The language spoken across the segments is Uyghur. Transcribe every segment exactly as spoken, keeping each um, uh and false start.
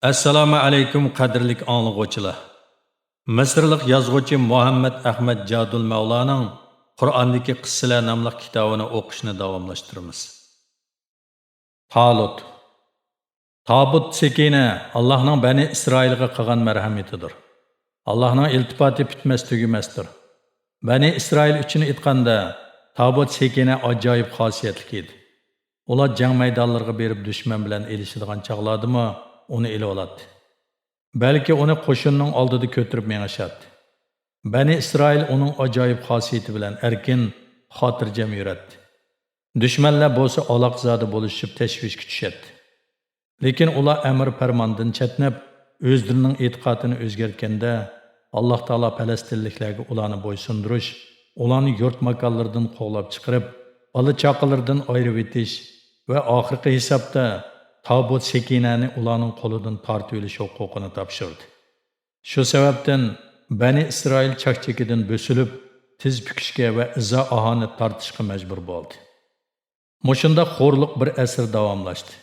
ئەسسالامۇ ئەلەيكۇم، قەدىرلىك ئاڭلىغۇچىلار! مىسىرلىق يازغۇچى مۇھەممەد ئەخمەت جادۇل مەۋلانىڭ قۇرئاندىكى قىسسىلەر ناملىق كىتابىنى ئوقۇشنى داۋاملاشتۇرىمىز. تالۇت. تابۇت سېكىنە ئاللاھنىڭ بەنى ئىسرائىلغا قىلغان مەرھەمىتىدۇر. ئاللاھنىڭ ئىلتىپاتى پۈتمەس-تۈگىمەستۇر. بەنى ئىسرائىل ئۈچۈن ئېيتقاندا، تابۇت سېكىنە ئاجايىپ خاسىيەتلىك ئىدى. ئۇلار جەڭ مەيدانلىرىغا بېرىپ دۈشمەن بىلەن ئېلىشىدىغان چاغلاردىمۇ ئۇنى ئېلىۋالاتتى. بەلكى ئۇنى قوشۇننىڭ ئالدىدا كۆتۈرۈپ مېڭىشاتتى. بەنى ئىسرائىل ئۇنىڭ ئاجايىپ خاسىيىتى بىلەن ئەركىن، خاتىرجەم يۈرەتتى. دۈشمەنلەر بولسا ئالاقزادە بولۇشۇپ تەشۋىشكە چۈشەتتى. لېكىن ئۇلار ئەمر پەرماندىن چەتنەپ، ئۆزلىرىنىڭ ئېتىقادىنى ئۆزگەرتكەندە، ئاللاھ تائالا پەلەستىنلىكلەرگە ئۇلارنى بويسۇندۇرۇش، ئۇلارنى يۇرت ماكانلىرىدىن قوغلاپ چىقىرىپ، بالا چاقىلىرىدىن ئايرىۋېتىش ۋە ئاخىرقى ھېسابتا تابۇت سېكىنەنى ئۇلارنىڭ قولىدىن تارتىۋېلىش ھوقۇقىنى تاپشۇردى. شۇ سەۋەبتىن بەنى ئىسرائىل چاك-چېكىدىن بۆسۈلۈپ، تىز پۈكۈشكە ۋە ئىزا-ئاھانەت تارتىشقا مەجبۇر بولدى. مۇشۇنداق خورلۇق بىر ئەسىر داۋاملاشتى.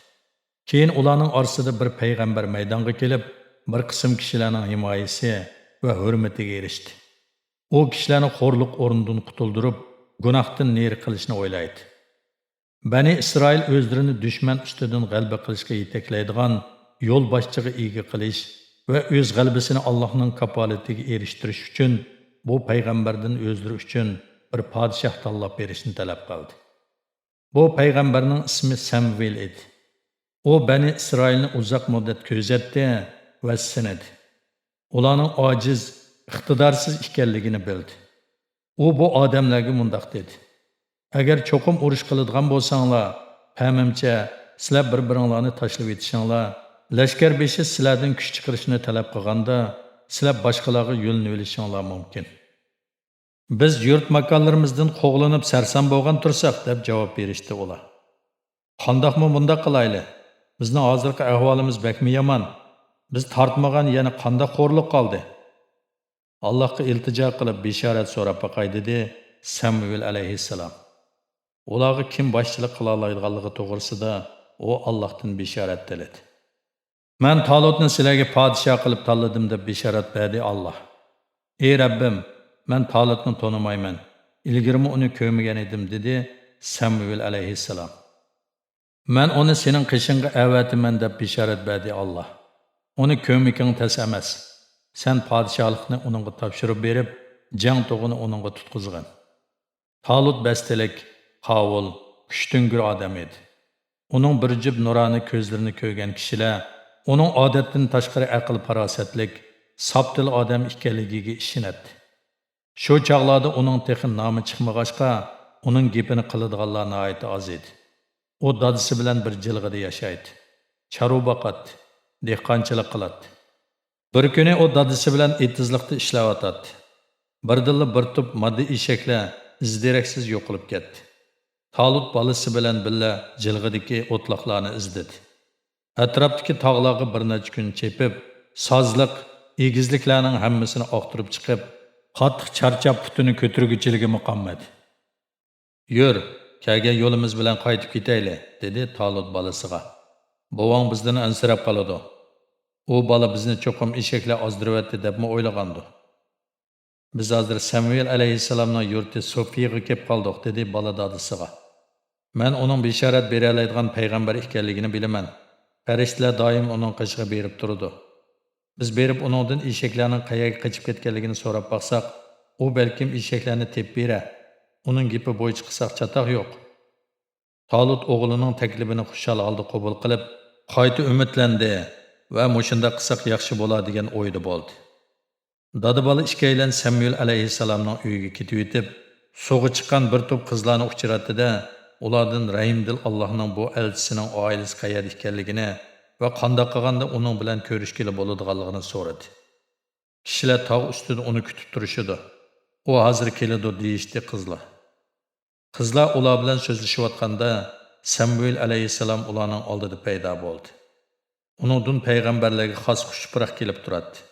كېيىن ئۇلارنىڭ ئارىسىدا بىر پەيغەمبەر مەيدانغا كېلىپ، بىر قىسىم كىشىلەرنىڭ ھىمايىسى ۋە ھۆرمىتىگە ئېرىشتى. ئۇ كىشىلەرنى خورلۇق ئورنىدىن قۇتۇلدۇرۇپ، گۇناھتىن نېرى قىلىشنى ئويلايتتى. بەنى ئىسرائىل ئۆزلىرىنى دۈشمەن ئۈستىدىن غەلىبە قىلىشقا يېتەكلەيدىغان يولباشچىغا ئىگە قىلىش ۋە ئۆز غەلىبىسىنى ئاللاھنىڭ كاپالىتىگە ئېرىشتۈرۈش ئۈچۈن بۇ پەيغەمبەردىن ئۆزلىرى ئۈچۈن بىر پادىشاھ تاللاپ بېرىشنى تەلەپ قىلدى. بۇ پەيغەمبەرنىڭ ئىسمى سەمۇئېل ئىدى. ئۇ بەنى ئىسرائىلنى ئۇزاق مۇددەت كۆزەتتى ۋە سىنىدى. ئۇلارنىڭ ئاجىز، ئىقتىدارسىز ئىكەنلىكىنى بىلدى. ئۇ بۇ ئادەملەرگە مۇنداق دېدى: «ئەگەر چوقۇم ئۇرۇش قىلىدىغان بولساڭلار، پەمىمچە، سىلەر بىر-بىرىڭلارنى تاشلىۋېتىشىڭلار، لەشكەر بېشى سىلەردىن كۈچ چىقىرىشنى تەلەپ قىلغاندا، سىلەر باشقىلارغا يۆلىنىۋېلىشىڭلار مۇمكىن.» «بىز يۇرت ماكانلىرىمىزدىن قوغلىنىپ سەرسان بولغان تۇرساق» دەپ جاۋاب بېرىشتى ئۇلار. «قانداقمۇ مۇنداق قىلايلى؟ بىزنىڭ ھازىرقى ئەھۋالىمىز بەكمۇ يامان. بىز تارتمىغان يەنە قانداق خورلۇق قالدى؟ ئاللاھقا ئىلتىجا قىلىپ بېشارەت سوراپ باقاي» دېدى سەمۇئېل ئەلەيھىسسالام. ئۇلارغا كىم باشچىلىق قىلالايدىغانلىقى توغرىسىدا ئۇ ئاللاھتىن بېشارەت تىلىدى. «مەن تالۇتنى سىلەرگە پادىشاھ قىلىپ تاللىدىم» دەپ بېشارەت بەردى ئاللاھ. «ئى رەببىم، مەن تالۇتنى تونۇمايمەن، ئىلگىرىمۇ ئۇنى كۆرمىگەن ئىدىم» دېدى سەمۇئېل ئەلەيھىسسالام. «مەن ئۇنى سېنىڭ قېشىڭغا ئەۋەتىمەن» دەپ بېشارەت بەردى ئاللاھ. «ئۇنى كۆرمىكىڭ تەس ئەمەس. سەن پادىشاھلىقنى ئۇنىڭغا تاپشۇرۇپ بېرىپ، جەڭ توغىنى ئۇنىڭغا تۇتقۇزغىن.» تالۇت بەستلىك، قاۋۇل، كۈچتۈڭگۈر ئادەم ئىدى. ئۇنىڭ بىر جۈپ نۇرانە كۆزلىرىنى كۆرگەن كىشىلەر ئۇنىڭ ئادەتتىن تاشقىرى ئەقىل-پاراسەتلىك، ساپ دىل ئادەم ئىكەنلىكىگە ئىشىنەتتى. شۇ چاغلاردا ئۇنىڭ تېخى نامى چىقمىغاچقا، ئۇنىڭ گېپىنى قىلىدىغانلار ناھايىتى ئاز ئىدى. ئۇ دادىسى بىلەن بىر جىلغىدا ياشايتتى. چارۋا باقاتتى، دېھقانچىلىق قىلاتتى. بىر كۈنى ئۇ دادىسى بىلەن ئېتىزلىقتا ئىشلەۋاتاتتى. بىردىنلا بىر توپ ماددا ئېشەكلەر ئىز-دېرەكسىز يوقىلىپ كەتتى. تالۇت بالىسى بىلەن بىللە جىلغىدىكى ئوتلاقلارنى ئىزدىدى. ئەتراپتىكى تاغلارغا بىر نەچچە كۈن چېپىپ، سازلىق، ئېگىزلىكلەرنىڭ ھەممىسىنى ئاختۇرۇپ چىقىپ، قاتتىق چارچاپ پۇتىنى كۆتۈرگۈچىلىكىمۇ قالمىدى. «يۈر، كەلگەن يولىمىز بىلەن قايتىپ كېتەيلى» دېدى تالۇت بالىسىغا. «بوۋاڭ بىزدىن ئەنسىرەپ قالىدۇ. ئۇ بالا بىزنى چوقۇم ئېشەكلەر ئازدۇرۇۋەتتى دەپمۇ ئويلىغاندۇ. بىز ھازىر سەمۇئېل ئەلەيھىسسالامنىڭ يۇرتى سوفىيغا كېلىپ قالدۇق» دېدى بالا دادىسىغا. «مەن ئۇنىڭ بېشارەت بېرەلەيدىغان پەيغەمبەر ئىكەنلىكىنى بىلىمەن. پەرىشتىلەر دائىم ئۇنىڭ قېشىغا بېرىپ تۇرىدۇ. بىز بېرىپ ئۇنىڭدىن ئېشەكلەرنىڭ قەيەرگە قېچىپ كەتكەنلىكىنى سوراپ باقساق، ئۇ بەلكىم ئېشەكلەرنى تېپىپ بېرەر. ئۇنىڭ گېپى بويىچە قىلساق چاتاق يوق.» تالۇت ئوغلىنىڭ تەكلىپىنى خۇشال ھالدا قوبۇل قىلىپ، قايتا ئۈمىدلەندى ۋە مۇشۇنداق قىلساق ياخشى بولار دېگەن ئويدا بولدى. دادا-بالا ئىككىيلەن سەمۇئېل ئەلەيھىسسالامنىڭ ئۆيىگە كېتىۋېتىپ، سۇغا چىققان بىر توپ قىزلارنى ئۇچراتتى-دە، ئۇلاردىن رەھىمدىل ئاللاھنىڭ بۇ ئەلچىسىنىڭ ئائىلىسى قەيەردە ئىكەنلىكىنى ۋە قانداق قىلغاندا ئۇنىڭ بىلەن كۆرۈشكىلى بولىدىغانلىقىنى سورىدى. «كىشىلەر تاغ ئۈستىدە ئۇنى كۈتۈپ تۇرۇشىدۇ. ئۇ ھازىر كېلىدۇ» دېيىشتى قىزلار. قىزلار ئۇلار بىلەن سۆزلىشىۋاتقاندا، سەمۇئېل ئەلەيھىسسالام ئۇلارنىڭ ئالدىدا پەيدا بولدى. ئۇنىڭدىن پەيغەمبەرلەرگە خاس خۇش پۇراق كېلىپ تۇراتتى.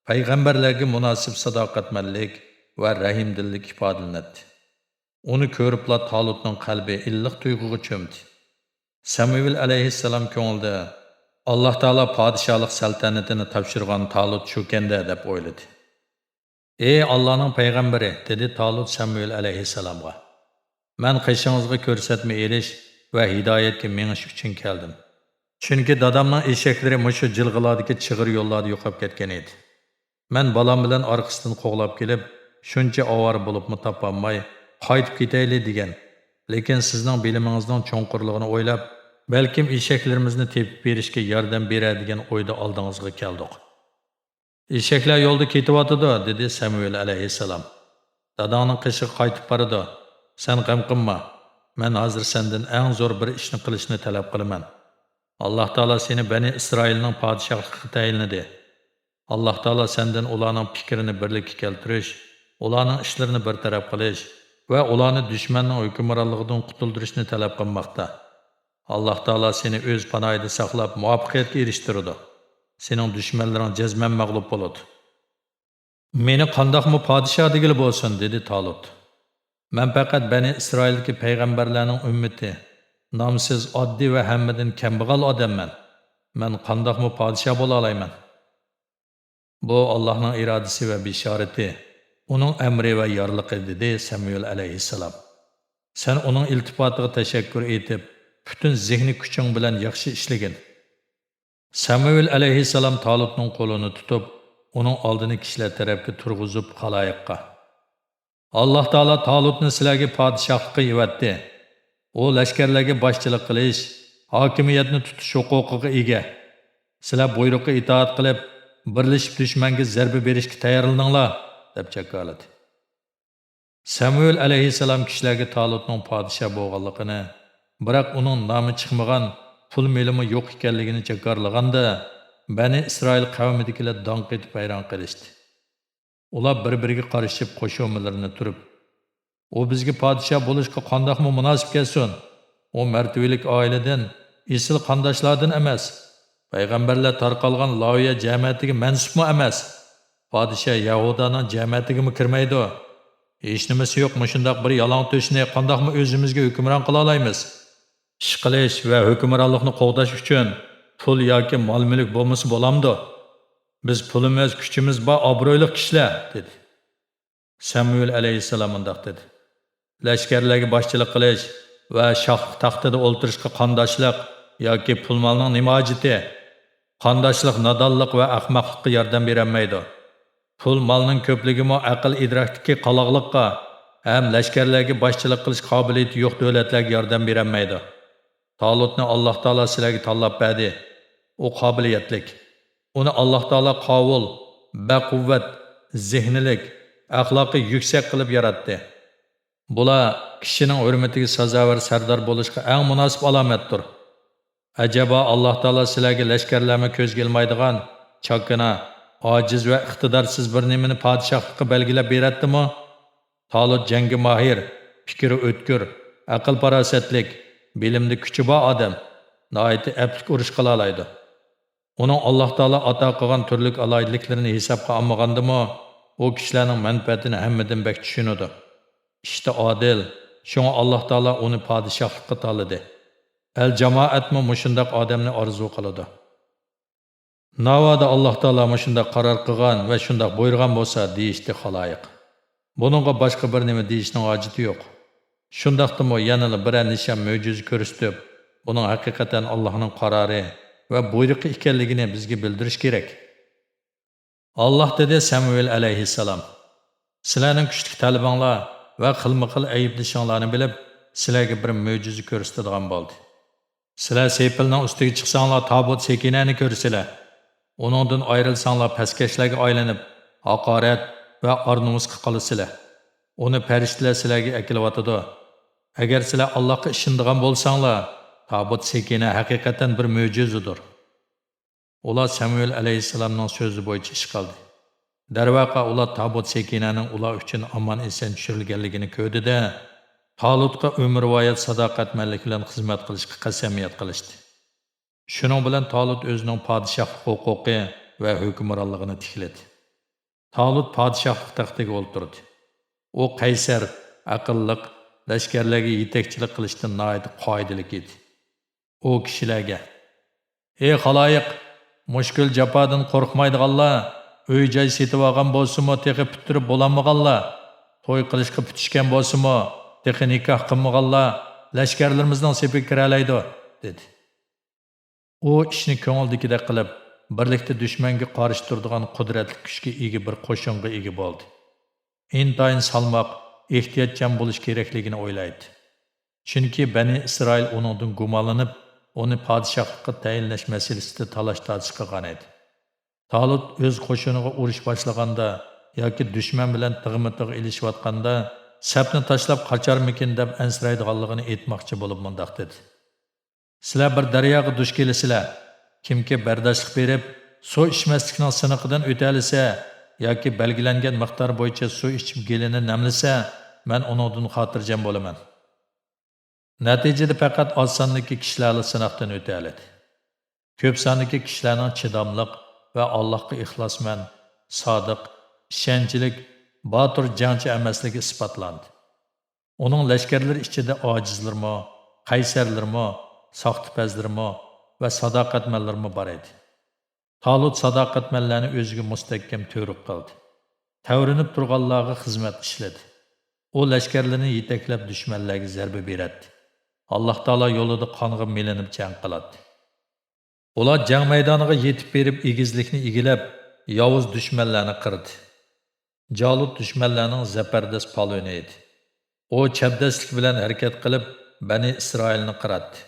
پەيغەمبەرلەرگە مۇناسىپ ساداقەتمەنلىك ۋە رەھىمدىللىك ئىپادىلىنەتتى. ئۇنى كۆرۈپلا تالۇتنىڭ قەلبى ئىللىق تۇيغۇغا چۆمدى. سەمۇئېل ئەلەيھىسسالام كۆڭلىدە، ئاللاھ تائالا پادىشاھلىق سەلتەنىتىنى تاپشۇرغان تالۇت شۇكەندە دەپ ئويلىدى. ئى ئاللاھنىڭ پەيغەمبىرى، دېدى تالۇت سەمۇئېل ئەلەيھىسسالامغا، مەن قېشىڭىزغا كۆرسەتمە ئېلىش ۋە ھىدايەتكە مېڭىش ئۈچۈن كەلدىم. چۈنكى دادامنىڭ ئېشەكلىرى مۇشۇ جىلغىلاردىكى چىغىر يوللاردا يوقاپ كەتكەن ئىدى. مەن بالام بىلەن ئارقىسىدىن قوغلاپ كېلىپ، شۇنچە ئاۋارە بولۇپمۇ تاپالماي، قايتىپ كېتەيلى دېگەن. لېكىن سىزنىڭ بىلىمىڭىزنىڭ چوڭقۇرلۇقىنى ئويلاپ، بەلكىم ئېشەكلىرىمىزنى تېپىپ بېرىشكە ياردەم بېرەر دېگەن ئويدا ئالدىڭىزغا كەلدۇق. ئېشەكلەر يولدا كېتىۋاتىدۇ، دېدى سەمۇئېل ئەلەيھىسسالام. داداڭنىڭ قېشىغا قايتىپ بارىدۇ. سەن غەم قىلما. مەن ھازىر سەندىن ئەڭ زور بىر ئىشنى قىلىشنى تەلەپ قىلىمەن. ئاللاھ تائالا سېنى بەنى ئىسرائىلنىڭ پادىشاھلىقىغا تەيىنلىدى. ئاللاھ تائالا سەندىن ئۇلارنىڭ پىكرىنى بىرلىككە كەلتۈرۈش، ئۇلارنىڭ ئىشلىرىنى بىر تەرەپ قىلىش ۋە ئۇلارنى دۈشمەننىڭ ھۆكۈمرانلىقىدىن قۇتۇلدۇرۇشنى تەلەپ قىلماقتا. ئاللاھ تائالا سېنى ئۆز پاناھىدا ساقلاپ، مۇۋەپپەقىيەتكە ئېرىشتۈرىدۇ. سېنىڭ دۈشمەنلىرىڭ جەزمەن مەغلۇپ بولىدۇ. مېنى قانداقمۇ پادىشاھ دېگىلى بولسۇن، دېدى تالۇت. مەن پەقەت بەنى ئىسرائىلدىكى پەيغەمبەرلەرنىڭ ئۈممىتى، نامسىز، ئاددىي ۋە ھەممىدىن كەمبەغەل ئادەممەن. مەن قانداقمۇ پادىشاھ بولالايمەن؟ بۇ ئاللاھنىڭ ئىرادىسى ۋە بېشارىتى، ئۇنىڭ ئەمرى ۋە يارلىقى، دېدى سەمۇئېل ئەلەيھىسسالام. سەن ئۇنىڭ ئىلتىپاتىغا تەشەككۈر ئېيتىپ، پۈتۈن زېھنىي كۈچۈڭ بىلەن ياخشى ئىشلىگىن. سەمۇئېل ئەلەيھىسسالام تالۇتنىڭ قولىنى تۇتۇپ، ئۇنىڭ ئالدىنى كىشىلەر تەرەپكە تۇرغۇزۇپ، خالايىققا، ئاللاھ تائالا تالۇتنى سىلەرگە پادىشاھلىققا ئېۋەتتى. ئۇ لەشكەرلەرگە باشچىلىق قىلىش، ھاكىمىيەتنى تۇتۇش ھوقۇقىغا ئىگە. سىلەر بۇيرۇققا ئىتائەت قىلىپ، بىرلىشىپ دۈشمەنگە زەربە بېرىشكە تەييارلىنىڭلار، دەپ جاكارلىدى. سەمۇئېل ئەلەيھىسسالام كىشىلەرگە تالۇتنىڭ پادىشاھ بولغانلىقىنى، بىراق ئۇنىڭ نامى چىقمىغان، پۇل مېلىمۇ يوق ئىكەنلىكىنى جاكارلىغاندا، بەنى ئىسرائىل قەۋمىدىكىلەر داڭ قېتىپ ھەيران قېلىشتى. ئۇلار بىر-بىرىگە قارىشىپ قوشۇمىلىرىنى تۈرۈپ، ئۇ بىزگە پادىشاھ بولۇشقا قانداقمۇ مۇناسىپ كەلسۇن؟ ئۇ مەرتىۋىلىك ئائىلىدىن، ئېسىل قانداشلاردىن ئەمەس. پەيغەمبەرلەر تارقالغان لاۋىيە جەمەتىگە مەنسۇپمۇ ئەمەس. پادىشاھ يەھۇدانىڭ جەمەتىگىمۇ كىرمەيدۇ. ھېچنېمىسى يوق مۇشۇنداق بىر يالاڭ تۆشنى قانداقمۇ ئۆزىمىزگە ھۆكۈمران قىلالايمىز؟ ئىش قىلىش ۋە ھۆكۈمرانلىقنى قوغداش ئۈچۈن پۇل ياكى مال-مۈلۈك بولمىسا بولامدۇ؟ بىز پۇلىمىز، كۈچىمىز بار ئابرۇيلۇق كىشىلەر، دېدى. سەمۇئېل ئەلەيھىسسالام مۇنداق دېدى: لەشكەرلەرگە باشچىلىق قىلىش ۋە شاھلىق تەختىدە ئولتۇرۇشقا قانداشلىق ياكى پۇل-مالنىڭ نېمە ھاجىتى؟ قانداشلىق نادانلىق ۋە ئەخمەقلىققا ياردەم بېرەلمەيدۇ. پۇل-مالنىڭ كۆپلۈكىمۇ ئەقىل-ئىدراكتىكى قالاقلىققا ھەم لەشكەرلەرگە باشچىلىق قىلىش قابىلىيىتى يوق دۆلەتلەرگە ياردەم بېرەلمەيدۇ. تالۇتنى ئاللاھ تائالا سىلەرگە تاللاپ بەردى. ئۇ قابىلىيەتلىك. ئۇنى ئاللاھ تائالا قاۋۇل، بەقۇۋۋەت، زېھنىلىك، ئەخلاقى يۈكسەك قىلىپ ياراتتى. بۇلار كىشىنىڭ ھۆرمىتىگە سازاۋەر سەردار بولۇشقا ئەڭ مۇناسىپ ئالامەتتۇر. ئەجەبا، ئاللاھ تائالا سىلەرگە لەشكەرلەرمۇ كۆزگە ئىلمايدىغان، چاكىنا، ئاجىز ۋە ئىقتىدارسىز بىر نېمىنى پادىشاھلىققا بەلگىلەپ بېرەتتىمۇ؟ تالۇت جەڭگە ماھىر، پىكرى ئۆتكۈر، ئەقىل-پاراسەتلىك، بىلىمدە كۈچى بار ئادەم، ناھايىتى ئەپلىك ئۇرۇش قىلالايدۇ. ئۇنىڭ ئاللاھ تائالا ئاتا قىلغان تۈرلۈك ئالاھىدىلىكلىرىنى ھېسابقا ئالمىغاندىمۇ، ئۇ كىشىلەرنىڭ مەنپەئەتىنى ھەممىدىن بەك چۈشىنىدۇ. ئىشتا ئادىل، شۇڭا ئاللاھ تائالا ئۇنى پادىشاھلىققا تاللىدى. ئەل-جامائەتمۇ مۇشۇنداق ئادەمنى ئارزۇ قىلىدۇ. ناۋادا ئاللاھ تائالا مۇشۇنداق قارار قىلغان ۋە شۇنداق بۇيرۇغان بولسا، دېيىشتى خالايىق. بۇنىڭغا باشقا بىر نېمە دېيىشنىڭ ھاجىتى يوق. شۇنداقتىمۇ يەنىلا بىرەر نىشان، مۆجىزە كۆرسىتىپ، بۇنىڭ ھەقىقەتەن ئاللاھنىڭ قارارى ۋە بۇيرۇقى ئىكەنلىكىنى بىزگە بىلدۈرۈش كېرەك. ئاللاھ دېدى سەمۇئېل ئەلەيھىسسالام: سىلەرنىڭ كۈچلۈك تەلىپىڭلار ۋە خىلمۇ خىل ئەيىبلىشىڭلارنى بىلىپ، سىلەرگە بىر مۆجىزە كۆرسىتىدىغان بولدى. سىلەر سېپىلنىڭ ئۈستىگە چىقساڭلار، تابۇت سېكىنەنى كۆرىسىلەر. ئۇنىڭدىن ئايرىلساڭلار، پەسكەشلەرگە ئايلىنىپ، ھاقارەت ۋە ئار-نومۇسقا قالىسىلەر. ئۇنى پەرىشتىلەر سىلەرگە ئەكېلىۋاتىدۇ. ئەگەر سىلەر ئاللاھقا ئىشىنىدىغان بولساڭلار، تابۇت سېكىنە ھەقىقەتەن بىر مۆجىزىدۇر. ئۇلار سەمۇئېل ئەلەيھىسسالامنىڭ سۆزى بويىچە ئىش قىلدى. دەرۋەقە، ئۇلار تابۇت سېكىنەنىڭ ئۇلار ئۈچۈن ئامان-ئېسەن چۈشۈرۈلگەنلىكىنى كۆردى-دە، تالۇتقا ئۆمۈرۋايەت ساداقەتمەنلىك بىلەن خىزمەت قىلىشقا قەسەمياد قىلىشتى. شۇنىڭ بىلەن تالۇت ئۆزىنىڭ پادىشاھلىق ھوقۇقى ۋە ھۆكۈمرانلىقىنى تىكلىدى. تالۇت پادىشاھلىق تەختىگە ئولتۇردى. ئۇ قەيسەر، ئەقىللىق، لەشكەرلەرگە يېتەكچىلىك قىلىشتا ناھايىتى قائىدىلىك ئىدى. ئۇ كىشىلەرگە: ئى خالايىق! مۇشكۈل جاپادىن قورقمايدىغانلار، ئۆي-جاي سېتىۋالغان بولسىمۇ، تېخى پۈتتۈرۈپ بولالمىغانلار، توي قىلىشقا پۈتۈشكەن بولسىمۇ، تېخى نىكاھ قىلمىغانلار لەشكەرلىرىمىزنىڭ سېپىگە كىرەلەيدۇ، دېدى. ئۇ ئىشنى كۆڭلىدىكىدەك قىلىپ، بىرلىكتە دۈشمەنگە قارشى تۇرىدىغان قۇدرەتلىك كۈچكە ئىگە بىر قوشۇنغا ئىگە بولدى. ئىنتايىن سالماق، ئېھتىياتچان بولۇش كېرەكلىكىنى ئويلايتتى. چۈنكى بەنى ئىسرائىل ئۇنىڭدىن گۇمانلىنىپ، ئۇنى پادىشاھلىققا تەيىنلەش مەسىلىسىدە تالاش-تارتىش قىلغان ئىدى. تالۇت ئۆز قوشۇنىغا ئۇرۇش باشلىغاندا ياكى دۈشمەن بىلەن تىغمۇ-تىغ ئېلىشىۋاتقاندا، سەپنى تاشلاپ قاچارمىكىن دەپ ئەنسىرەيدىغانلىقىنى ئېيتماقچى بولۇپ مۇنداق دېدى: سىلەر بىر دەرياغا دۇچ كېلىسىلەر. كىمكى بەرداشلىق بېرىپ، سۇ ئىچمەسلىكنىڭ سىنىقىدىن ئۆتەلىسە ياكى بەلگىلەنگەن مىقدار بويىچە سۇ ئىچىپ گېلىنى نەملىسە، مەن ئۇنىڭدىن خاتىرجەم بولىمەن. نەتىجىدە پەقەت ئاز ساندىكى كىشىلەرلا سىناقتىن ئۆتەلىدى. كۆپ ساندىكى كىشىلەرنىڭ چىداملىق ۋە ئاللاھقا ئىخلاسمەن، سادىق، ئىشەنچلىك، باتۇر جەڭچى ئەمەسلىكى ئىسپاتلاندى. ئۇنىڭ لەشكەرلىرى ئىچىدە ئاجىزلىرىمۇ، قەيسەرلىرىمۇ، ساختىپەزلىرىمۇ ۋە ساداقەتمەنلىرىمۇ بار ئىدى. تالۇت ساداقەتمەنلەرنى ئۆزىگە مۇستەھكەم تۈۋرۈك قىلدى. تەۋرىنىپ تۇرغانلارغا خىزمەت ئىشلىدى. ئۇ لەشكەرلىرىنى يېتەكلەپ دۈشمەنلەرگە زەربە بېرەتتى. ئاللاھ تائالا يولىدا قانغا مىلىنىپ جەڭ قىلاتتى. ئۇلار جەڭ مەيدانىغا يېتىپ بېرىپ ئېگىزلىكنى ئىگىلەپ، ياۋۇز دۈشمەنلەرنى قىردى. جالۇت دۈشمەنلەرنىڭ زەپەردەس پالۋىنى ئىدى. ئۇ چەبدەسلىك بىلەن ھەرىكەت قىلىپ، بەنى ئىسرائىلنى قىراتتى.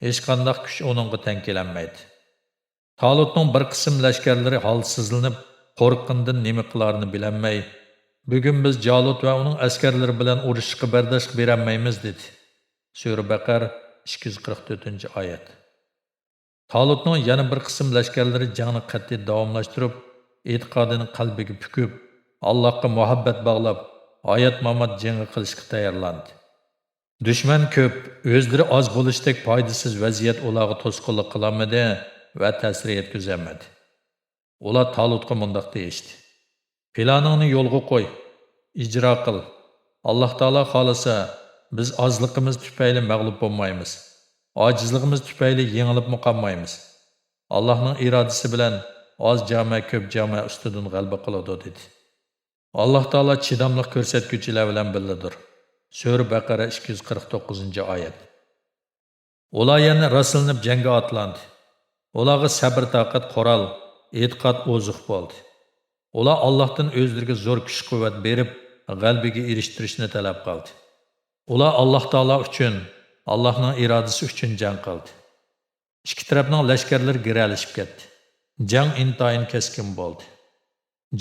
ھېچقانداق كۈچ ئۇنىڭغا تەڭ كېلەلمەيتتى. تالۇتنىڭ بىر قىسىم لەشكەرلىرى ھالسىزلىنىپ، قورققىنىدىن نېمە قىلارىنى بىلەلمەي، بۈگۈن بىز جالۇت ۋە ئۇنىڭ ئەسكەرلىرى بىلەن ئۇرۇشۇشقا بەرداشلىق بېرەلمەيمىز، دېدى. سۈرە بەقەر، ئىككى يۈز قىرىق تۆتىنچى ئايەت. تالۇتنىڭ يەنە بىر قىسىم لەشكەرلىرى جەڭنى قەتئىي داۋاملاشتۇرۇپ، ئېتىقادىنى قەلبىگە پۈكۈپ، ئاللاھقا مۇھەببەت باغلاپ، ھايات-مامات جېڭى قىلىشقا تەييارلاندى. دۈشمەن كۆپ، ئۆزلىرى ئاز بولۇشتەك پايدىسىز ۋەزىيەت ئۇلارغا توسقۇنلۇق قىلالمىدى ۋە تەسىر يەتكۈزەلمىدى. ئۇلار تالۇتقا مۇنداق دېيىشتى: پىلانىڭنى يولغا قوي، ئىجرا قىل. ئاللاھ تائالا خالىسا، بىز ئازلىقىمىز تۈپەيلى مەغلۇپ بولمايمىز، ئاجىزلىقىمىز تۈپەيلى يېڭىلىپمۇ قالمايمىز. ئاللاھنىڭ ئىرادىسى بىلەن ئاز جامە كۆپ جامە ئۈستىدىن غەلىبە قىلىدۇ، دېدى. ئاللاھ تائالا چىداملىق كۆرسەتكۈچىلەر بىلەن بىللىدۇر. سۈرە بەقەرە، ئىككى يۈز قىرىق توققۇزىنچى ئايەت. ئۇلار يەنە راسلىنىپ جەڭگە ئاتلاندى. ئۇلارغا سەبىر-تاقەت، قورال، ئېتىقاد ئوزۇق بولدى. ئۇلار ئاللاھتىن ئۆزلىرىگە زور كۈچ-قۇۋۋەت بېرىپ، غەلىبىگە ئېرىشتۈرۈشنى تەلەپ قىلدى. ئۇلار ئاللاھ تائالا ئۈچۈن، ئاللاھنىڭ ئىرادىسى ئۈچۈن جەڭ قىلدى. ئىككى تەرەپنىڭ لەشكەرلىرى گىرەلىشىپ كەتتى. جەڭ ئىنتايىن كەسكىن بولدى.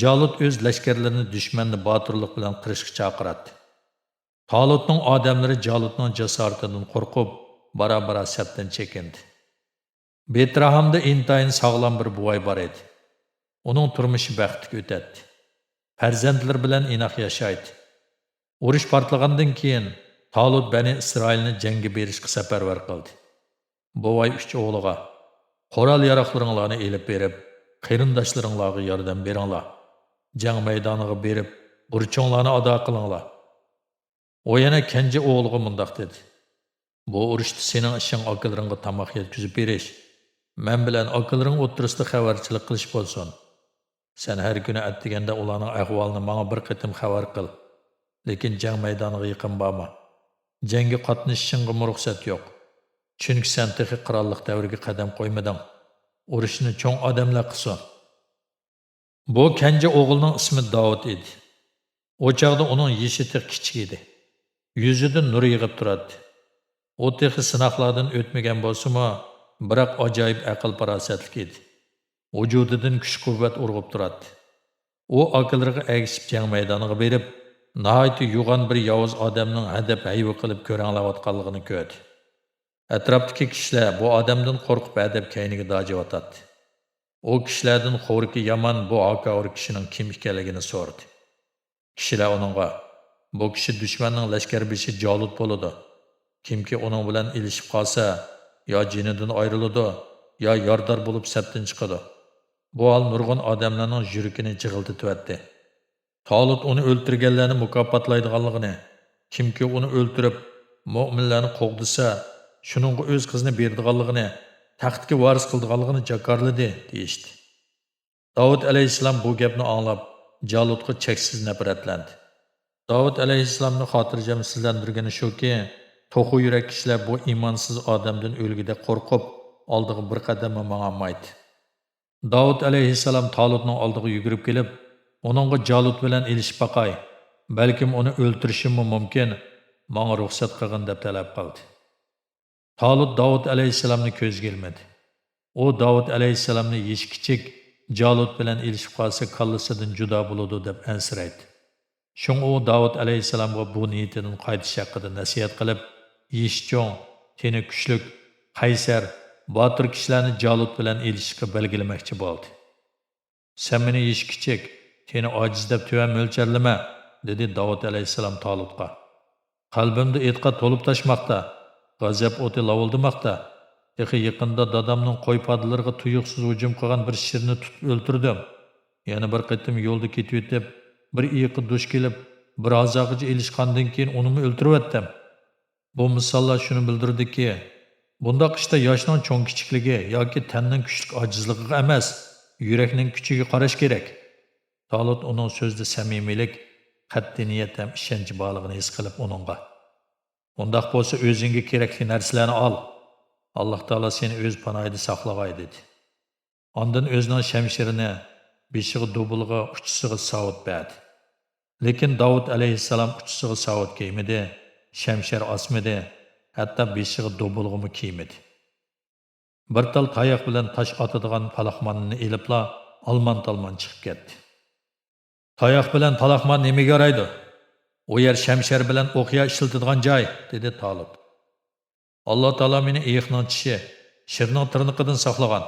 جالۇت ئۆز لەشكەرلىرىنى دۈشمەننى باتۇرلۇق بىلەن قىرىشقا چاقىراتتى. تالۇتنىڭ ئادەملىرى جالۇتنىڭ جاسارىتىدىن قورقۇپ، بارا-بارا سەپتىن چېكىندى. بېتراھامدا ئىنتايىن ساغلام بىر بوۋاي بار ئىدى. ئۇنىڭ تۇرمۇشى بەختلىك ئۆتەتتى. پەرزەنتلىرى بىلەن ئىناق ياشايتتى. ئۇرۇش پارتلىغاندىن كېيىن، تالۇت بەنى ئىسرائىلنى جەڭگە بېرىشقا سەپەرۋەر قىلدى. بوۋاي ئۈچ ئوغلىغا: «قورال-ياراغلىرىڭلارنى ئېلىپ بېرىپ، قېرىنداشلىرىڭلارغا ياردەم بېرىڭلار. جەڭ مەيدانىغا بېرىپ، بۇرچۇڭلارنى ئادا قىلىڭلار.» ئۇ يەنە كەنجى ئوغلىغا مۇنداق دېدى: «بۇ ئۇرۇشتا سېنىڭ ئىشىڭ ئاكىلىرىڭغا تاماق يەتكۈزۈپ بېرىش، مەن بىلەن ئاكىلىرىڭ ئوتتۇرىسىدا خەۋەرچىلىك قىلىش بولسۇن. سەن ھەر كۈنى ئەتىگەندە ئۇلارنىڭ ئەھۋالىنى ماڭا بىر قېتىم خەۋەر قىل. لېكىن جەڭ مەيدانىغا يېقىن بارما. جەڭگە قاتنىشىشىڭغىمۇ رۇخسەت يوق. چۈنكى سەن تېخى قىرانلىق دەۋرگە قەدەم قويمىدىڭ. ئۇرۇشنى چوڭ ئادەملەر قىلسۇن.» بۇ كەنجى ئوغۇلنىڭ ئىسمى داۋۇت ئىدى. ئۇ چاغدا ئۇنىڭ يېشى تېخى كىچىك ئىدى. يۈزىدىن نۇر يېغىپ تۇراتتى. ئۇ تېخى سىناقلاردىن ئۆتمىگەن بولسىمۇ، بىراق ئاجايىپ ئەقىل-پاراسەتلىك ئىدى. ۋۇجۇدىدىن كۈچ-قۇۋۋەت ئۇرغۇپ تۇراتتى. ئۇ ئاكىلىرىغا ئەگىشىپ جەڭ مەيدانىغا بېرىپ، ناھايىتى يوغان بىر ياۋۇز ئادەمنىڭ ھەدەپ ھەيۋە قىلىپ كۆرەڭلەۋاتقانلىقىنى كۆردى. ئەتراپتىكى كىشىلەر بۇ ئادەمدىن قورقۇپ ھەدەپ كەينىگە داجىۋاتاتتى. ئۇ كىشىلەردىن خورىكى يامان بۇ ھاكاۋۇر كىشىنىڭ كىم ئىكەنلىكىنى سورىدى. كىشىلەر ئۇنىڭغا: «بۇ كىشى دۈشمەننىڭ لەشكەربېشى جالۇت بولىدۇ. كىمكى ئۇنىڭ بىلەن ئېلىشىپ قالسا، يا جېنىدىن ئايرىلىدۇ، يا يارىدار بولۇپ سەپتىن چىقىدۇ.» بۇ ھال نۇرغۇن ئادەملەرنىڭ يۈرىكىنى جىغىلدىتىۋەتتى. تالۇت ئۇنى ئۆلتۈرگەنلەرنى مۇكاپاتلايدىغانلىقىنى، كىمكى ئۇنى ئۆلتۈرۈپ، مۆمىنلەرنى قوغدىسا، شۇنىڭغا ئۆز قىزىنى بېرىدىغانلىقىنى، تەختكە ۋارىس قىلىدىغانلىقىنى جاكارلىدى، دېيىشتى. داۋۇت ئەلەيھىسسالام بۇ گەپنى ئاڭلاپ، جالۇتقا چەكسىز نەپرەتلەندى. داۋۇت ئەلەيھىسسالامنى خاتىرجەمسىزلەندۈرگىنى شۇكى، توخۇ يۈرەك كىشىلەر بۇ ئىمانسىز ئادەمدىن ئۆلگۈدەك قورقۇپ، ئالدىغا بىر قەدەممۇ ماڭالمايتتى. داۋۇت ئەلەيھىسسالام تالۇتنىڭ ئالدىغا يۈگۈرۈپ كېلىپ، ئۇنىڭغا جالۇت بىلەن ئېلىشىپ باقاي، بەلكىم ئۇنى ئۆلتۈرۈشۈممۇ مۇمكىن، ماڭا رۇخسەت قىلغىن، دەپ تەلەپ قىلدى. تالۇت داۋۇت ئەلەيھىسسالامنى كۆزگە ئىلمىدى. ئۇ داۋۇت ئەلەيھىسسالامنى يېشى كىچىك، جالۇت بىلەن ئېلىشىپ قالسا كاللىسىدىن جۇدا بولىدۇ دەپ ئەنسىرەيتتى. شۇڭا ئۇ داۋۇت ئەلەيھىسسالامغا بۇ نىيىتىدىن قايتىش ھەققىدە نەسىھەت قىلىپ، يېشى چوڭ، تېنى كۈچلۈك، قەيسەر، باتۇر كىشىلەرنى جالۇت بىلەن ئېلىشىشقا بەلگىلىمەكچى بولدى. سەن مېنى يېشى كىچىك، تېنى ئاجىز دەپ تۆۋەن مۆلچەرلىمە، دېدى داۋۇت ئەلەيھىسسالام تالۇتقا. قەلبىمدە ئېتىقاد تولۇپ تاشماقتا، غەزەپ ئوتى لاۋۇلدىماقتا. تېخى يېقىندا دادامنىڭ قوي پادىلىرىغا تۇيۇقسىز ھۇجۇم قىلغان بىر شىرنى تۇتۇپ ئۆلتۈردۈم. يەنە بىر قېتىم يولدا كېتىۋېتىپ، بىر ئېيىققا دۇچ كېلىپ، بىر ھازاغىچە ئېلىشقاندىن كېيىن ئۇنىمۇ ئۆلتۈرۈۋەتتىم. بۇ مىساللار شۇنى بىلدۈرىدۇكى، بۇنداق ئىشتا ياشنىڭ چوڭ-كىچىكلىكى ياكى تەننىڭ كۈچلۈك ئاجىزلىقىغا ئەمەس، يۈرەكنىڭ كۈچىگە قاراش كېرەك. تالۇت ئۇنىڭ سۆزىدە سەمىمىيلىك، قەتئىي نىيەت ھەم ئىشەنچ بارلىقىنى ھېس قىلىپ ئۇنىڭغا، ئۇنداق بولسا ئۆزۈڭگە كېرەكلىك نەرسىلەرنى ئال. ئاللاھ تائالا سېنى ئۆز پاناھىدا ساقلىغاي، دېدى. ئاندىن ئۆزىنىڭ شەمشىرىنى بېشىغا دوبۇلغا، ئۇچىسىغا ساۋۇت بەردى. لېكىن داۋۇت ئەلەيھىسسالام ئۇچىسىغا ساۋۇت كىيمىدى، شەمشەر ئاسمىدى، ھەتتا بېشىغا دوبۇلغىمۇ كىيمىدى. بىر تال تاياق بىلەن تاش ئاتىدىغان پالاقماننى ئېلىپلا ئالمان-تالمان چىقىپ كەتتى. «تاياق بىلەن پالاقمان نېمىگە يارايدۇ؟ ئۇ يەر شەمشەر بىلەن ئوقيا ئىشلىتىدىغان جاي»، دېدى تالۇت. «ئاللاھ تائالا مېنى ئېيىقنىڭ چىشى، شىرنىڭ تىرنىقىدىن ساقلىغان.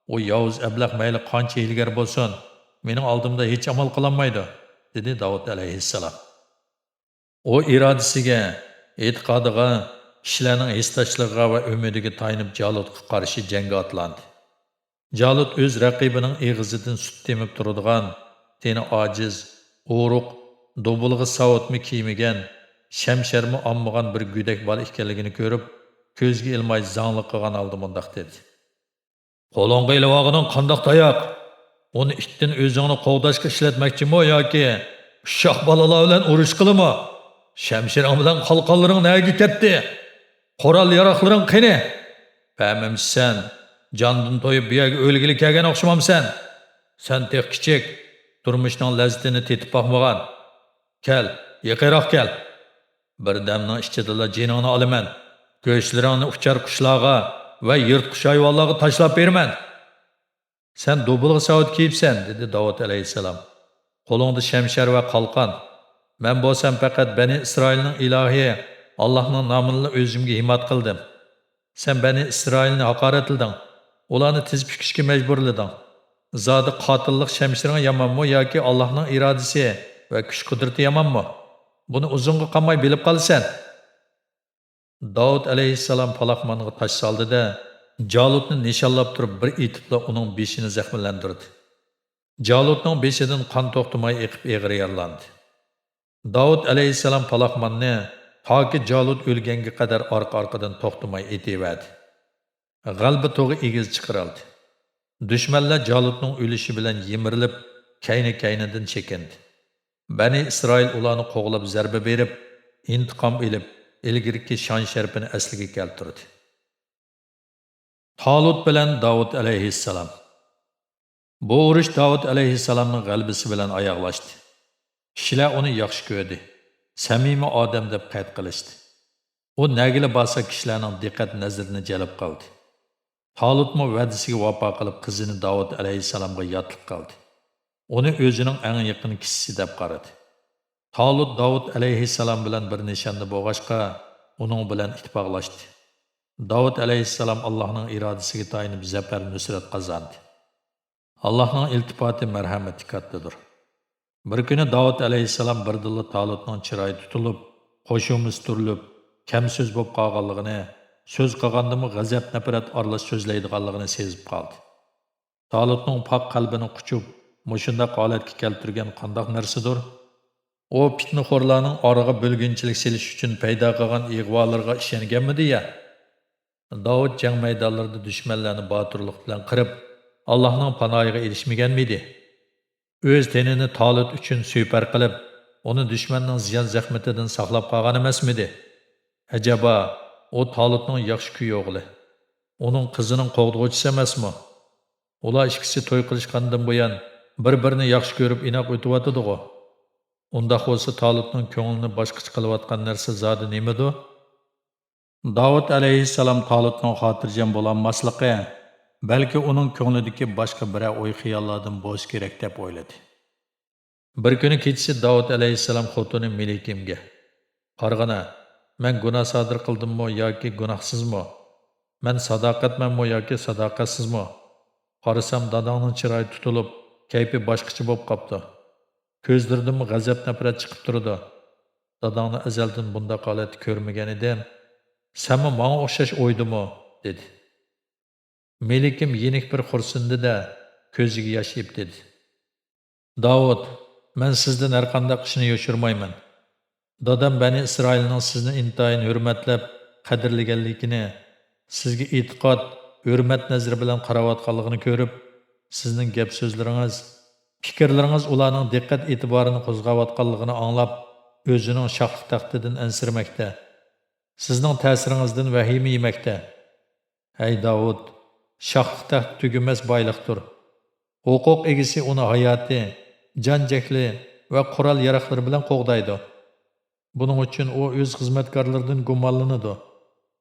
ئۇ ياۋۇز ئەبلەخ مەيلى قانچە ھىيلىگەر بولسۇن، مېنىڭ ئالدىمدا ھېچ ئامال قىلالمايدۇ»، دېدى داۋۇت ئەلەيھىسسالام. ئۇ ئىرادىسىگە، ئېتىقادىغا، كىشىلەرنىڭ ھېسداشلىقىغا ۋە ئۈمىدىگە تايىنىپ جالۇتقا قارشى جەڭگە ئاتلاندى. جالۇت ئۆز رەقىبىنىڭ ئېغىزىدىن سۈت تېمىپ تۇرىدىغان، تېنى ئاجىز، ئورۇق، دوبۇلغا ساۋۇتمۇ كىيمىگەن، شەمشەرمۇ ئالمىغان بىر گۆدەك بالا ئىكەنلىكىنى كۆرۈپ، كۆزگە ئىلماي زاڭلىق قىلغان ھالدا مۇنداق دېدى: «قولۇڭغا ئېلىۋالغىنىڭ قانداق تاياق؟ ئۇنى ئىتتىن ئۆزۈڭنى قوغداشقا ئىشلەتمەكچىمۇ ياكى ئۇششاق بالىلار بىلەن ئۇرۇشقىلىمۇ؟ شەمشىرىڭ بىلەن قالقانلىرىڭ نەگە كەتتى؟ قورال-ياراغلىرىڭ قېنى؟ پەمىمچىسەن، جاندىن تويۇپ بۇ يەرگە ئۆلگىلى كەلگەن ئوخشىمامسەن؟ سەن تېخى كىچىك، تۇرمۇشنىڭ لەززىتىنى تېتىپ باقمىغان. كەل، يېقىنراق كەل. بىر دەمنىڭ ئىچىدىلا جېنىڭنى ئالىمەن. گۆشلىرىڭنى ئۇچار قۇشلارغا ۋە يىرتقۇچ ھايۋانلارغا تاشلاپ بېرىمەن.» «سەن دوبۇلغا ساۋۇت كىيىپسەن»، دېدى داۋۇت ئەلەيھىسسالام. «قولۇڭدا شەمشەر ۋە قالقان. مەن بولسام پەقەت بەنى ئىسرائىلنىڭ ئىلاھى ئاللاھنىڭ نامىنىلا ئۆزۈمگە ھىمات قىلدىم. سەن بەنى ئىسرائىلنى ھاقارەتلىدىڭ، ئۇلارنى تىز پۈكۈشكە مەجبۇرلىدىڭ. زادى قاتىللىق شەمشىرىڭ يامانمۇ ياكى ئاللاھنىڭ ئىرادىسى ۋە كۈچ-قۇدرىتى يامانمۇ؟ بۇنى ئۇزۇنغا قالماي بىلىپ قالىسەن.» داۋۇت ئەلەيھىسسالام پالاقمانغا تاش سالدى-دە، جالۇتنى نىشانلاپ تۇرۇپ بىر ئېتىپلا ئۇنىڭ بېشىنى زەخىملەندۈردى. جالۇتنىڭ بېشىدىن قان توختىماي ئېقىپ ئېغىر يارىلاندى. داۋۇت ئەلەيھىسسالام پالاقماننى تاكى جالۇت ئۆلگەنگە قەدەر ئارقا-ئارقىدىن توختىماي ئېتىۋەردى. غەلىبە تۇغى ئېگىز چىقىرىلدى. دۈشمەنلەر جالۇتنىڭ ئۆلۈشى بىلەن يىمىرىلىپ، كەينى-كەينىدىن چېكىندى. بەنى ئىسرائىل ئۇلارنى قوغلاپ زەربە بېرىپ، ئىنتىقام ئېلىپ، ئىلگىرىكى شان-شەرىپىنى ئەسلىگە كەلتۈردى. تالۇت بىلەن داۋۇت ئەلەيھىسسالام. بۇ ئۇرۇش داۋۇت ئەلەيھىسسالامنىڭ غەلىبىسى بىلەن ئاياغلاشتى. كىشىلەر ئۇنى ياخشى كۆردى، سەمىمىي ئادەم دەپ قەيت قىلىشتى. ئۇ نەگىلا بارسا كىشىلەرنىڭ دىققەت نەزىرىنى جەلپ قىلدى. تالۇتمۇ ۋەدىسىگە ۋاپا قىلىپ قىزىنى داۋۇت ئەلەيھىسسالامغا ياتلىق قىلدى. ئۇنى ئۆزىنىڭ ئەڭ يېقىن كىشىسى دەپ قارىدى. تالۇت داۋۇت ئەلەيھىسسالام بىلەن بىر نىشاندا بولغاچقا، ئۇنىڭ بىلەن ئىتتىپاقلاشتى. داۋۇت ئەلەيھىسسالام ئاللاھنىڭ ئىرادىسىگە تايىنىپ زەپەر نۇسرەت قازاندى. ئاللاھنىڭ ئىلتىپاتى، مەرھەمىتى كاتتىدۇر. بىر كۈنى داۋۇت ئەلەيھىسسالام بىردىنلا تالۇتنىڭ چىرايى تۇتۇلۇپ، قوشۇمىسى تۈرۈلۈپ، كەم سۆز بولۇپ قالغانلىقىنى، سۆز قىلغاندىمۇ غەزەپ-نەپرەت ئارىلاش سۆزلەيدىغانلىقىنى سېزىپ قالدى. تالۇتنىڭ پاك قەلبىنى قۇچۇپ، مۇشۇنداق ھالەتكە كەلتۈرگەن قانداق نەرسىدۇر؟ ئۇ پىتنىخورلارنىڭ ئارىغا بۆلگۈنچىلىك سېلىش ئۈچۈن پەيدا قىلغان ئىغۋالىرىغا ئىشەنگەنمىدى يا؟ داۋۇت جەڭ مەيدانلىرىدا دۈشمەنلەرنى باتۇرلۇق بىلەن قىرىپ، ئاللاھنىڭ پاناھىغا ئېرىشمىگەنمىدى؟ ئۆز تېنىنى تالۇت ئۈچۈن سىيپەر قىلىپ، ئۇنى دۈشمەننىڭ زىيان زەخمىتىدىن ساقلاپ قالغان ئەمەسمىدى؟ ئەجەبا، ئۇ تالۇتنىڭ ياخشى كۈيئوغلى، ئۇنىڭ قىزىنىڭ قوغدىغۇچىسى ئەمەسمۇ؟ ئۇلار ئىككىسى توي قىلىشقاندىن بۇيان بىر-بىرىنى ياخشى كۆرۈپ ئىناق ئۆتۈۋاتىدىغۇ؟ ئۇنداق بولسا تالۇتنىڭ كۆڭلىنى باشقىچە قىلىۋاتقان نەرسە زادى نېمىدۇ؟ داۋۇت ئەلەيھىسسالام تالۇتنىڭ خاتىرجەم بولالماسلىقى، بەلكى ئۇنىڭ كۆڭلىدىكى باشقا بىرەر ئوي-خىياللاردىن بولسا كېرەك دەپ ئويلىدى. بىر كۈنى كېچىسى داۋۇت ئەلەيھىسسالام خوتۇنى مېلىكىمگە، «قارىغىنا، مەن گۇناھ سادىر قىلدىممۇ ياكى گۇناھسىزمۇ؟ مەن ساداقەتمەنمۇ ياكى ساداقەتسىزمۇ؟ قارىسام، داداڭنىڭ چىرايى تۇتۇلۇپ، كەيپى باشقىچە بولۇپ قاپتۇ. كۆزلىرىدىنمۇ غەزەپ-نەپرەت چىقىپ تۇرىدۇ. داداڭنى ئەزەلدىن بۇنداق ھالەتتە كۆرمىگەن ئىدىم. سەنمۇ ماڭا ئوخشاش ئويدىمۇ؟» دېدى. مېلىكىم يېنىك بىر خورسىندى-دە، كۆزىگە ياش ئېلىپ دېدى: «داۋۇت، مەن سىزدىن ھەرقانداق ئىشنى يوشۇرمايمەن. دادام بەنى ئىسرائىلنىڭ سىزنى ئىنتايىن ھۆرمەتلەپ، قەدىرلىگەنلىكىنى، سىزگە ئېتىقاد، ھۆرمەت نەزىرى بىلەن قاراۋاتقانلىقىنى كۆرۈپ، سىزنىڭ گەپ-سۆزلىرىڭىز، پىكىرلىرىڭىز ئۇلارنىڭ دىققەت-ئېتىبارىنى قوزغاۋاتقانلىقىنى ئاڭلاپ، ئۆزىنىڭ شاھلىق تەختىدىن ئەنسىرىمەكتە. سىزنىڭ تەسىرىڭىزدىن ۋەھىمە يېمەكتە. ھەي داۋۇت، شاھلىق تەخت تۈگىمەس بايلىقتۇر. ھوقۇق ئىگىسى ئۇنى ھاياتى، جان-جەھلى ۋە قورال-ياراغلىرى بىلەن قوغدايدۇ. بۇنىڭ ئۈچۈن ئۇ ئۆز خىزمەتكارلىرىدىن گۇمانلىنىدۇ.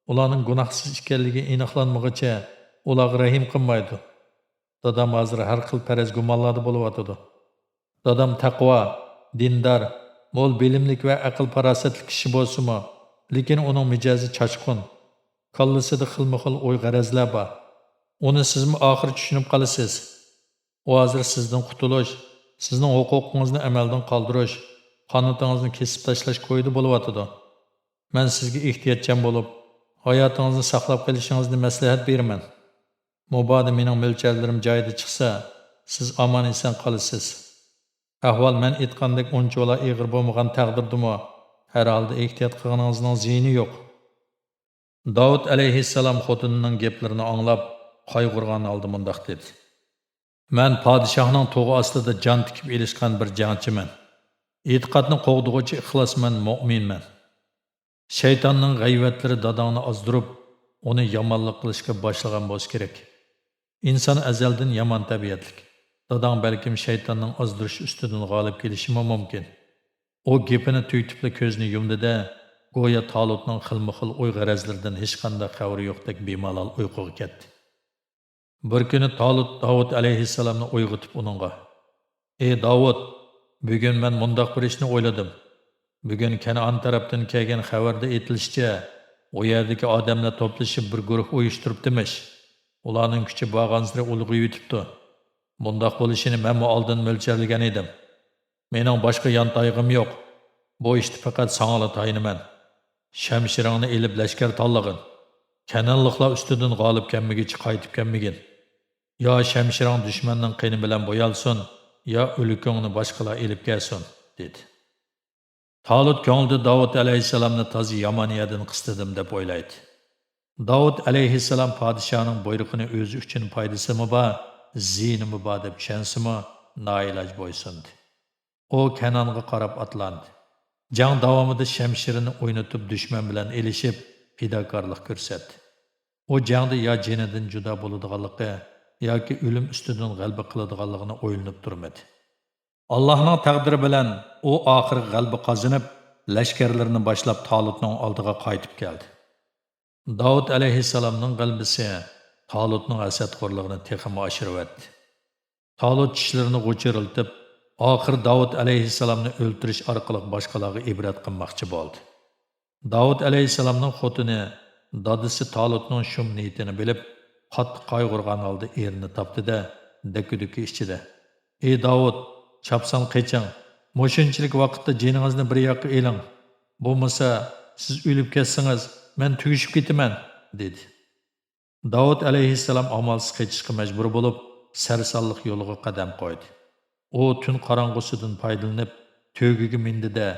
ئۇلارنىڭ گۇناھسىز ئىكەنلىكى ئېنىقلانمىغۇچە ئۇلارغا رەھىم قىلمايدۇ. دادام ھازىر ھەر خىل پەرەز-گۇمانلاردا بولۇۋاتىدۇ. دادام تەقۋا، دىندار، مول بىلىملىك ۋە ئەقىل-پاراسەتلىك كىشى بولسىمۇ، لېكىن ئۇنىڭ مىجەزى چاچقۇن. كاللىسىدا خىلمۇخىل ئوي-غەرەزلەر بار. ئۇنى سىزمۇ ئاخىر چۈشىنىپ قالىسىز. ئۇ ھازىر سىزدىن قۇتۇلۇش، سىزنىڭ ھوقۇقىڭىزنى ئەمەلدىن قالدۇرۇش، قانىتىڭىزنى كېسىپ تاشلاش كويىدا بولۇۋاتىدۇ. مەن سىزگە ئېھتىياتچان بولۇپ، ھاياتىڭىزنى ساقلاپ قېلىشىڭىزنى مەسلىھەت بېرىمەن. مۇبادا مېنىڭ مۆلچەرلىرىم جايىدا چىقسا، سىز ئامان-ئېسەن قالىسىز. ئەھۋال مەن ئېيتقاندەك ئۇنچىۋالا ئېغىر بولمىغان تەقدىردىمۇ، ھەر ھالدا ئېھتىيات قىلغىنىڭىزنىڭ زىيىنى يوق. داۋۇت ئەلەيھىسسالام خوتۇنىنىڭ گەپلىرىنى ئاڭلاپ، قايغۇرغان ھالدا مۇنداق دېدى: «مەن پادىشاھنىڭ تۇغى ئاستىدا جان تىكىپ ئېلىشقان بىر جەڭچىمەن. ئېتىقادنى قوغدىغۇچى ئىخلاسمەن مۆمىنمەن. شەيتاننىڭ غەيۋەتلىرى داداڭنى ئازدۇرۇپ، ئۇنى يامانلىق قىلىشقا باشلىغان بولسا كېرەك. ئىنسان ئەزەلدىن يامان تەبىئەتلىك. داداڭ بەلكىم شەيتاننىڭ ئازدۇرۇشى ئۈستىدىن غالىب كېلىشىمۇ مۇمكىن.» ئۇ گېپىنى تۈگىتىپلا كۆزىنى يۇمدى-دە، گويا تالۇتنىڭ خىلمۇخىل ئوي-غەرەزلىرىدىن ھېچقانداق خەۋىرى يوقتەك بىمالال ئۇيقۇغا كەتتى. بىر كۈنى تالۇت داۋۇت ئەلەيھىسسالامنى ئويغىتىپ ئۇنىڭغا: «ئى داۋۇت، بۈگۈن مەن مۇنداق بىر ئىشنى ئويلىدىم. بۈگۈن كەنئان تەرەپتىن كەلگەن خەۋەردە ئېيتىلىشىچە، ئۇ يەردىكى ئادەملەر توپلىشىپ بىر گۇرۇھ ئۇيۇشتۇرۇپتىمىش. ئۇلارنىڭ كۈچى بارغانسېرى ئۇلغىيىۋېتىپتۇ. بۇنداق بولۇشىنى مەنمۇ ئالدىن مۆلچەرلىگەن ئىدىم. مېنىڭ باشقا يانتايغۇم يوق. بۇ ئىشتا پەقەت ساڭىلا تايىنىمەن. شەمشىرىڭنى ئېلىپ لەشكەر تاللىغىن. كەنئانلىقلار ئۈستىدىن غالىب كەلمىگۈچە قايتىپ كەلمىگىن. يا شەمشىرىڭ دۈشمەننىڭ قېنى بىلەن بويالسۇن، يا ئۆلۈكۈڭنى باشقىلار ئېلىپ كەلسۇن» دېدى. تالۇت كۆڭلىدە داۋۇت ئەلەيھىسسالامنى تازا يامان يەردىن قىستىدىم دەپ ئويلايتتى. داۋۇت ئەلەيھىسسالام پادىشاھنىڭ بۇيرۇقىنى ئۆزى ئۈچۈن پايدىسىمۇ بار، زىيىنىمۇ بار دەپ چۈشەنسىمۇ، نائىلاج بويسۇندى. ئۇ كەنئانغا قاراپ ئاتلاندى. جەڭ داۋامىدا شەمشىرىنى ئوينىتىپ دۈشمەن بىلەن ئېلىشىپ، پىداكارلىق كۆرسەتتى. ئۇ جەڭدە يا جېنىدىن جۇدا بولىدىغانلىقى، ياكى ئۆلۈم ئۈستىدىن غەلىبە قىلىدىغانلىقىنى ئويلىنىپ تۇرمىدى. ئاللاھنىڭ تەقدىرى بىلەن ئۇ ئاخىرى غەلىبە قازىنىپ، لەشكەرلىرىنى باشلاپ تالۇتنىڭ ئالدىغا قايتىپ كەلدى. داۋۇت ئەلەيھىسسالامنىڭ غەلىبىسى تالۇتنىڭ ھەسەتخورلۇقىنى تېخىمۇ ئاشۇرۇۋەتتى. تالۇت چىشلىرىنى غۇچۇرلىتىپ، ئاخىرى داۋۇت ئەلەيھىسسالامنى ئۆلتۈرۈش ئارقىلىق باشقىلارغا ئىبرەت قىلماقچى بولدى. داۋۇت ئەلەيھىسسالامنىڭ خوتۇنى، دادىسى تالۇتنىڭ شۇم نىيىتىنى بىلىپ، قاتتىق قايغۇرغان ھالدا ئېرىنى تاپتى-دە، دەككە-دۈككە ئىچىدە: «ئى داۋۇت، چاپسان قېچىڭ! مۇشۇنچىلىك ۋاقىتتا جېنىڭىزنى بىر ياققا ئېلىڭ! بولمىسا، سىز ئۆلۈپ كەتسىڭىز، مەن تۈگىشىپ كېتىمەن!» دېدى. داۋۇت ئەلەيھىسسالام ئامالسىز قېچىشقا مەجبۇر بولۇپ، سەرسانلىق يولىغا قەدەم قويدى. ئۇ تۈن قاراڭغۇسىدىن پايدىلىنىپ، تۆگىگە مىندى-دە،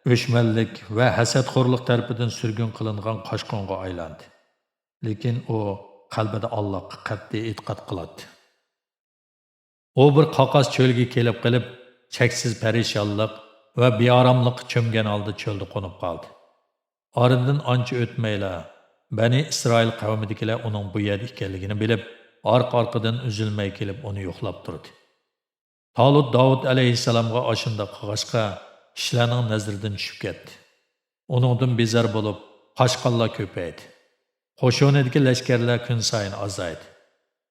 ئۆچمەنلىك ۋە ھەسەتخورلۇق تەرىپىدىن سۈرگۈن قىلىنغان قاچقۇنغا ئايلاندى. لېكىن ئۇ قەلبىدە ئاللاغا قەتئىي ئېتىقاد قىلاتتى. ئۇ بىر قاقاس چۆلگە كېلىپ قېلىپ، چەكسىز پەرىشانلىق ۋە بىئاراملىققا چۆمگەن ھالدا چۆلدە قونۇپ قالدى. ئارىدىن ئانچە ئۆتمەيلا، بەنى ئىسرائىل قەۋمىدىكىلەر ئۇنىڭ بۇ يەردە ئىكەنلىكىنى بىلىپ، ئارقا-ئارقىدىن ئۈزۈلمەي كېلىپ ئۇنى يوقلاپ تۇردى. تالۇت داۋۇت ئەلەيھىسسالامغا ئاشۇنداق قىلغاچقا، كىشىلەرنىڭ نەزىرىدىن چۈشۈپ كەتتى. ئۇنىڭدىن بىزار بولۇپ، قاچقانلار كۆپەيدى. قوشۇنىدىكى لەشكەرلەر كۈنسايىن ئازايدى.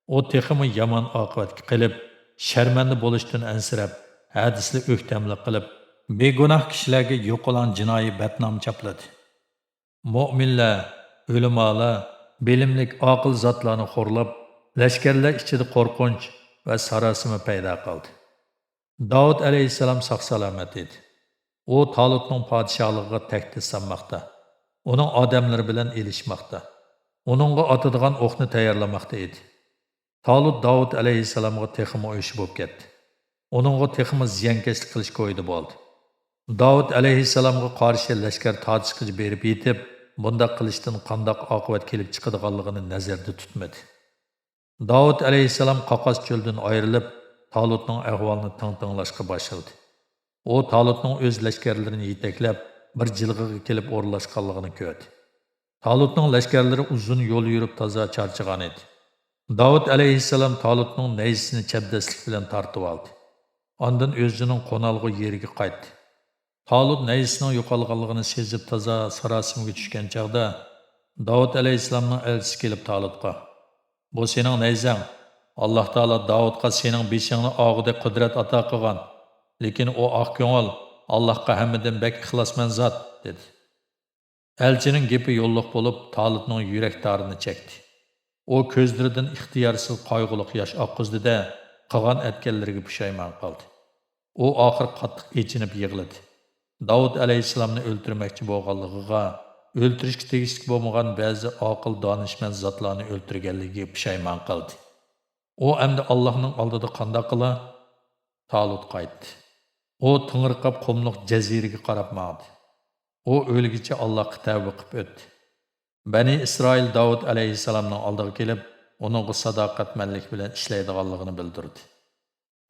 ئۇ تېخىمۇ يامان ئاقىۋەتكە قېلىپ، شەرمەندە بولۇشتىن ئەنسىرەپ، ھەدىسىدە ئۆكتەملىك قىلىپ، بىگۇناھ كىشىلەرگە يوقىلاڭ جىنايى بەتنامە چاپلىدى. مۆمىنلەر، ئۆلىمالار، بىلىملىك، ئاقىل زاتلارنى خورلاپ، لەشكەرلەر ئىچىدە قورقۇنچ ۋە ساراسىمە پەيدا قىلدى. داۋۇت ئەلەيھىسسالام ساق-سالامەت ئىدى. ئۇ تالۇتنىڭ پادىشاھلىقىغا تەھدىت سالماقتا، ئۇنىڭ ئادەملىرى بىلەن ئېلىشماقتا، ئۇنىڭغا ئاتىدىغان ئوقنى تەييارلىماقتا ئىدى. تالۇت داۋۇت ئەلەيھىسسالامغا تېخىمۇ ئۆچ بولۇپ كەتتى. ئۇنىڭغا تېخىمۇ زىيانكەشلىك قىلىش كويىدا بولدى. داۋۇت ئەلەيھىسسالامغا قارشى لەشكەر تارتىشقىچە بېرىپ يېتىپ، بۇنداق قىلىشتىن قانداق ئاقىۋەت كېلىپ چىقىدىغانلىقىنى نەزەردە تۇتمىدى. داۋۇت ئەلەيھىسسالام قاقاس چۆلدىن ئايرىلىپ، تالۇتنىڭ ئەھۋالىنى تىڭ تىڭلاشقا باشلىدى. ئۇ تالۇتنىڭ ئۆز لەشكەرلىرىنى يېتەكلەپ، بىر جىلغىغا كېلىپ ئورۇنلاشقانلىقىنى كۆردى. تالۇتنىڭ لەشكەرلىرى ئۇزۇن يول يۈرۈپ تازا چارچىغان ئىدى. داۋۇت ئەلەيھىسسالام تالۇتنىڭ نەيزىسىنى چەبدەسلىك بىلەن تارتىۋالدى. ئاندىن ئۆزىنىڭ قونالغۇ يېرىگە قايتتى. تالۇت نەيزىسىنىڭ يوقالغانلىقىنى سېزىپ تازا ساراسىمىگە چۈشكەن چاغدا، داۋۇت ئەلەيھىسسالامنىڭ ئەلچىسى كېلىپ تالۇتقا، «بۇ سېنىڭ نەيزەڭ. ئاللاھ تائالا داۋۇتقا سېنىڭ بېشىڭنى ئاغۇدەك قۇدرەت ئاتا قىلغان. لېكىن ئۇ ئاق كۆڭۈل، ئاللاھقا ھەممىدىن بەك ئىخلاسمەن زات» دېدى. ئەلچىنىڭ گېپى يوللۇق بولۇپ، تالۇتنىڭ يۈرەك تارىنى چەكتى. ئۇ كۆزلىرىدىن ئىختىيارسىز قايغۇلۇق ياش ئاققۇزدى-دە، قىلغان ئەتكەنلىرىگە پۇشايمان قىلدى. ئۇ ئاخىر قاتتىق ئېچىنىپ يىغلىدى. داۋۇت ئەلەيھىسسالامنى ئۆلتۈرمەكچى بولغانلىقىغا، ئۆلتۈرۈشكە تېگىشلىك بولمىغان بەزى ئاقىل، دانىشمەن زاتلارنى ئۆلتۈرگەنلىكىگە پۇشايمان قىلدى. ئۇ ئەمدى ئاللاھنىڭ ئالدىدا قانداق قىلا؟ تالۇت قايتتى. ئۇ تېڭىرقاپ قۇملۇق جەزىرىگە قاراپ ماڭدى. ئۇ ئۆلگىچە ئاللاھقا تەۋبە قىپ ئۆتتى. بەنى ئىسرائىل داۋۇت ئەلەيھىسسالامنىڭ ئالدىغا كېلىپ، ئۇنىڭغا ساداقەتمەنلىك بىلەن ئىشلەيدىغانلىقىنى بىلدۈردى.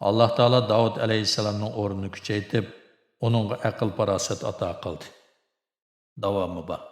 ئاللاھ تائالا داۋۇت ئەلەيھىسسالامنىڭ ئورنىنى كۈچەيتىپ، ئۇنىڭغا ئەقىل-پاراسەت ئاتا قىلدى. داۋامى بار.